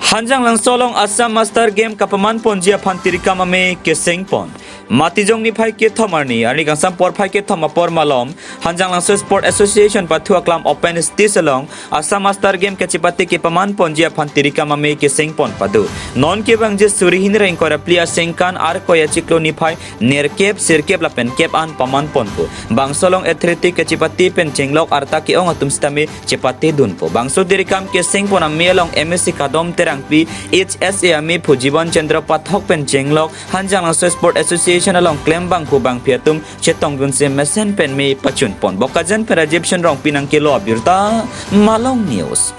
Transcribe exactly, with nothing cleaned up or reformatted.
Hanjanglangso along Assam Master Game kapaman ponji aphan tirikam amei keseng pon. Matijong niphai kethom arni, arni kangsam porphai kethom apor malom, Hanjanglangso Sport Association pathu aklam open stage along Assam Master Game kachipate kepaman ponji aphan tirikam amei keseng pon pado. Non kevangji suri hini ra ingkoi ra phli aningkan Arkoi achiklo niphai nerkep, sirkep lapen kep an paman ponpo. Bangso along athletic kachipate pen chenglok arta ke-ong atum sitame chipate dunpo. Bangso tirikam keseng pon amei along M A C Kadom Terangpi, H S A amei phu Jiban Chandra Pathak pen chenglok Hanjanglangso Sport Association along klembangphu bangphi atum chetongdunsi mesen pen mei pachun pon. Bokajan pen Rajiv Shen Rongpi nangkelo abirta, Malong News.